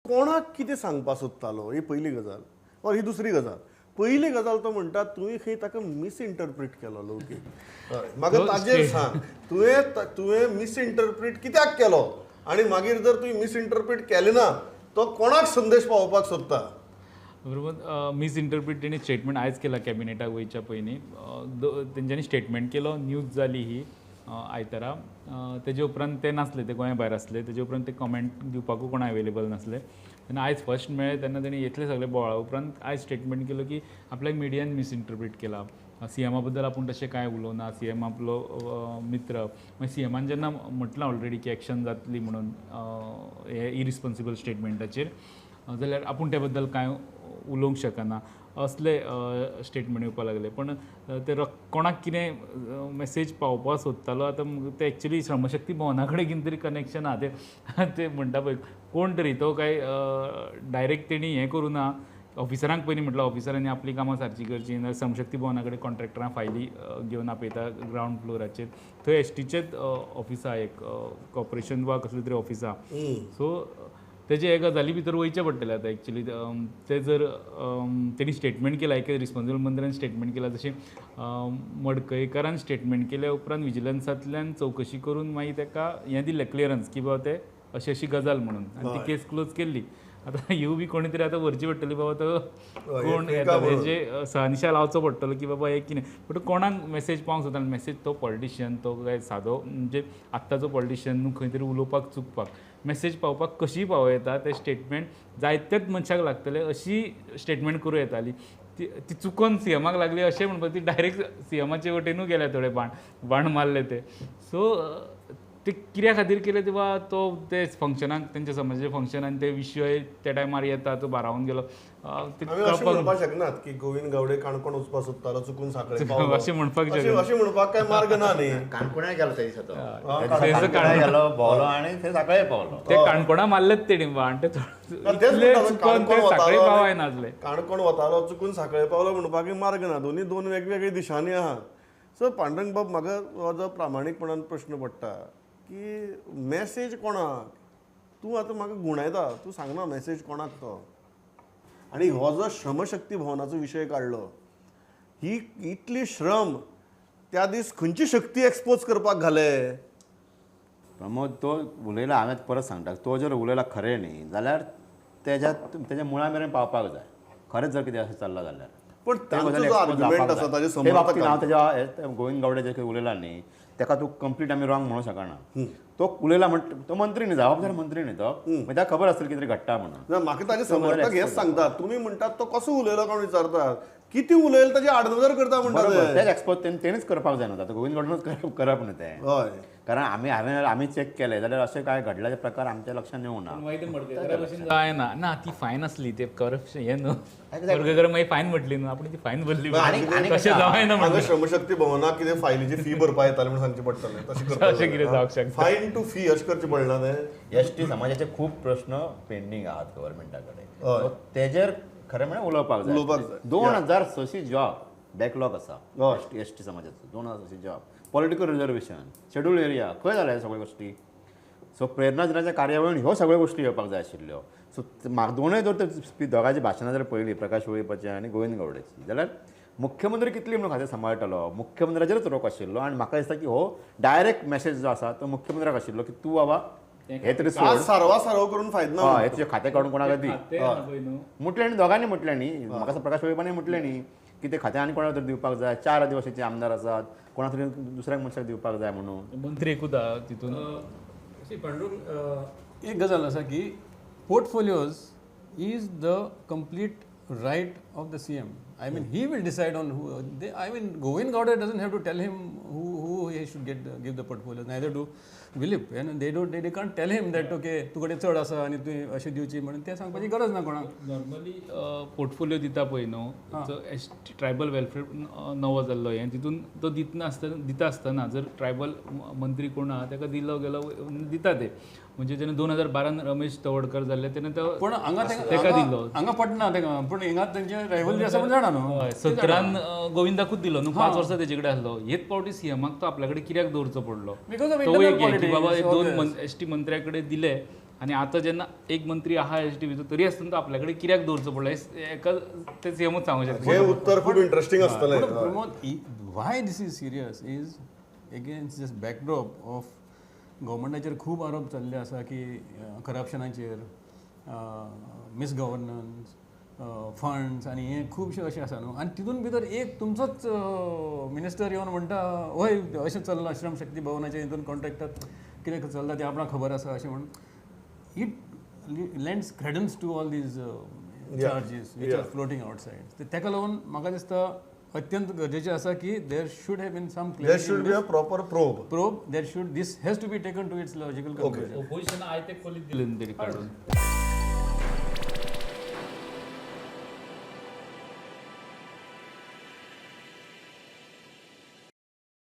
कोणाक कितें सांगपाक सोदतालो ही पयली गजाल, ऑर ही दुसरी गजाल. पयली गजाल तो म्हणटा तुवें खंय ताका मिसइंटरप्रीट केलो लौकीक. म्हाका ताजेर सांग, तुवें मिसइंटरप्रीट कित्याक केलो आनी मागीर जर तुवें मिसइंटरप्रीट केलें ना तो कोणाक संदेश पावोवपाक सोदता? बरोबर, मिसइंटरप्रीट तेणी स्टेटमेंट आयज केला कॅबिनेटाक वयच्या पयलीं. तेंच्यांनी स्टेटमेंट केलो, न्यूज जाली ही आयतारा. तेजे उपरांत ते नासले, ते गोंया भायर आसले. तेजे उपरांत ते कॉमेंट दिवपाकूय कोण अवेलेबल नासले. तेन्ना आयज फर्स्ट मेळ्ळे तेन्ना तेणी येतले सगळे बोवाळा उपरांत आयज स्टेटमेंट केलो की आपल्याक मिडियान मिसइंटरप्रीट केला, सीएमा बद्दल आपूण तशें कांय उलोवना, सीएम आपलो मित्र. मागीर सीएमान जेन्ना म्हटलां ऑलरेडी की एक्शन जातली म्हणून हे इरिस्पॉन्सिबल स्टेटमेंटाचेर, जाल्यार आपूण त्या बद्दल कांय उलोवंक शकना असले स्टेटमेंट येवपाक लागले. पण ते कोणाक कितें मॅसेज पावोवपाक सोदतालो आतां ते एक्चुली श्रमशक्ती भवना कडेन कितें तरी कनेक्शन आहा. ते म्हणटा पळय कोण तरी तो काय डायरेक्ट तेणी हें करूं ना, ऑफिसरांक पयलीं म्हटल्यार ऑफिसरांनी आपलीं कामां सारची करची, नाल्यार श्रमशक्ती भवना कडेन कॉन्ट्रॅक्टरां फायली घेवन आपयता ग्रावंड फ्लोराचेर. थंय एसटीचेच ऑफिस आहा, एक कॉर्पोरेशन वा कसलें तरी ऑफिस आहा. सो तेजे हे गजाली भितर वयचें पडटलें आतां एक्चुली. ते जर तेणी स्टेटमेंट केलां, एके रिस्पॉन्सिबल मंत्र्यान स्टेटमेंट केलां, जशें मडकयकारान स्टेटमेंट केल्या उपरांत विजिलन्सांतल्यान चवकशी करून मागीर ताका हें दिलें क्लियरन्स की बाबा ते अशी अशी गजाल म्हणून, आनी ती केस क्लोज केल्ली. आतां ह्यो बी कोणी तरी आतां व्हरची पडटली बाबा तो कोण येता हेजे सहनिशा लावचो पडटलो की बाबा हें कितें. बट कोणाक मॅसेज पावंक सोदता मॅसेज, तो पॉलिटिशियन तो काय सादो म्हणजे आत्ताचो पॉलिटिशियन न्हू खंय तरी उलोवपाक चुकपाक मॅसेज पावपाक कशी पावो येता. ते स्टेटमेंट जायतेच मनशाक लागतले अशी स्टेटमेंट करूं येताली, ती चुकोन सीएमाक लागली अशें म्हणपाक ती डायरेक्ट सीएमाचे वटेनूय गेल्या, थोडे बाण मारले ते. सो ते कित्या खातीर केले ते वा तो ते फंक्शनाक तेंच्या समाजाचे फंक्शन आनी ते विशय त्या टायमार येता तो भारावन गेलो. अशें म्हणपाक शकनात की गोविंद गावडे काणकोण वचपाक सोदतालो चुकून सांखळे पावलो, अशें म्हणपाक शकना, अशें म्हणपाक काय मार्ग ना न्ही. काणकोणाय गेलो त्या दिसा, तो काणकोणाय गेलो भोंवलो आनी थंय सांखळे पावलो. ते काणकोणा मारलेच तेणी बाण, ते सांखळे पावय नासले. काणकोण वतालो चुकून सांखळे पावलो म्हणपाक मार्ग ना, दोन्ही दोन वेगवेगळ्या दिशांनी आहा. सो पांडुरंग बाब, म्हाका हो जो प्रामाणीकपणान प्रश्न पडटा की मॅसेज कोणाक, तूं आतां म्हाका गुणायता, तूं सांगना मॅसेज कोणाक तो. आनी हो जो श्रमशक्ती भवनाचो विशय काडलो, ही इतली श्रम त्या दीस खंयची शक्ती एक्सपोज करपाक घाले? प्रमोद तो उलयला, हांवें परत सांगता, तो जर उलयला खरें न्ही जाल्यार तेज्या तेज्या मुळा मेरेन पावपाक जाय. खरेंच जर कितें अशें चल्लां जाल्यार पण तांचो जो आर्ग्युमेंट आसा ताजे समर्थक हांव तेज्या गोविंद गावडे जे उलयला न्ही तेका तूं कंप्लीट आमी रॉंग म्हणूंक शकना. तो उलयला म्हण तो मंत्री न्ही, जबाबदार मंत्री न्ही तो, मागीर ताका खबर आसतली कितें तरी घडटा म्हणून. म्हाका ताजे समर्थक हेच सांगतात, तुमी म्हणटात तो कसो उलयलो कोण विचारतात, कितें उलयलो ताजे आडनदर करता म्हणटा. तेच एक्सपोज तेणीच करपाक जायना, आतां गोविंद गावडेनूच करप न्ही तें. हय, कारण आमी हांवें आमी चॅक केलें जाल्यार अशें कांय घडल्याचे प्रकार आमच्या लक्षांत येवंक ना. काय ना ना ती फायन आसली, ते करप्शन हें न्हू, मडकयकार मागीर फायन म्हटली न्हू, आपण ती फायन भरली तशें जावना. हांगा श्रमशक्ती भवनाक कितें फायलीची फी भरपा येताली म्हूण सांगचें पडटलें, तशें कितें जावंक शकता. फायन टू फी अशें करचें पडना तें. एस टी समाजाचे खूब प्रश्न पेंडींग आहात गव्हर्मेंटा कडेन, तेजेर खरें म्हळ्यार उलोवपाक जाय. 2600 जॉब बॅकलॉग आसा एस टी समाजाचो, 2600 job, political reservation, schedule area, खंय जाल्या सगळ्यो गोश्टी. सो प्रेरणा दिनाच्या कार्यावळीन ह्यो सगळ्यो गोश्टी येवपाक जाय आशिल्ल्यो. सो म्हाका दोनूय जर ते दोगांयची भाशणां जर पळयली, प्रकाश वेळीपाची आनी गोविंद गावडेची, जाल्यार मुख्यमंत्री कितली म्हणून खातें सांबाळटलो, मुख्यमंत्र्याचेरच रोख आशिल्लो. आनी म्हाका दिसता की हो डायरेक्ट मॅसेज जो आसा तो मुख्यमंत्र्याक आशिल्लो की तूं बाबा हे तरी सारवा सारव करून फायदो ना, हे तुजें खातें काडून कोणाक दी म्हटलें न्ही, दोगांनी म्हटलें न्ही. म्हाका दिसता प्रकाश वेळीपानय म्हटलें न्ही की ते खातें आनी कोणाक तरी दिवपाक जाय, 4 आदिवासीचे आमदार आसात, कोणा तरी दुसऱ्या मनशाक दिवपाक जाय म्हणून. मंत्री एकूच आहा तितून. पांडुरंग, एक गजाल आसा की portfolios is the complete right of the CM. I mean, he will decide on who. I mean, Govind Gowda doesn't have to tell him who he should give the portfolios. Neither do Dilip. And they can't tell him that okay, तुकडे चड आसा आनी तुवें अशें दिवची म्हणून ते सांगपाची गरज ना कोणाक. नॉर्मली पोर्टफोलियो दिता पळय न्हू, एस टी ट्रायबल वेलफेअर नवो जाल्लो हें, तितून तो दितना आसतना दिता आसतना जर ट्रायबल मंत्री कोण आहा ताका दिलो गेलो दिता ते, म्हणजे जेन्ना 2012 रमेश तवडकर जाल्ले तेन्ना तो पण हांगा ताका दिलो, हांगा पडना ताका, पूण हिंगा तेंचे रायवलरी आसा म्हण जाणा न्हू. 17 गोविंदाकूच दिलो न्हू, 5 वर्सां तेजे कडेन आसलो. हेच पावटी सीएमाक तो आपल्या कडेन कित्याक दवरचो पडलो, because of तो एक की बाबा 2 एस टी मंत्र्या कडेन दिले आनी आतां जेन्ना एक मंत्री आहा एस टी भितर तरी आसतना तो आपल्या कडेन कित्याक दवरचो पडलो हेका ते सीएमूच सांगूंक शकता. हें उत्तर खूब इंट्रस्टिंग आसतलें. Pramod, why this is serious is against this backdrop of गव्हर्मेंटाचेर खूब आरोप चल्ले आसा की करप्शनाचेर, मिसगवर्नन्स, फंड्स आनी हें खुबशें अशें आसा न्हू. आनी तितून भितर एक तुमचोच मिनिस्टर येवन म्हणटा हय अशें चल्लां श्रम शक्ती भवनाचें हितून कॉन्ट्रॅक्टर कितें चल्लां तें आपणाक खबर आसा अशें म्हणून it lends credence to all these charges which are floating outside. तेका लागून म्हाका दिसता अत्यंत गरजेचें आसा की there should have been some There should be a proper probe. Probe, there should, this has to be taken to its logical conclusion. Opposition आयते खोलीत दिलें न्ही तेणी काडून.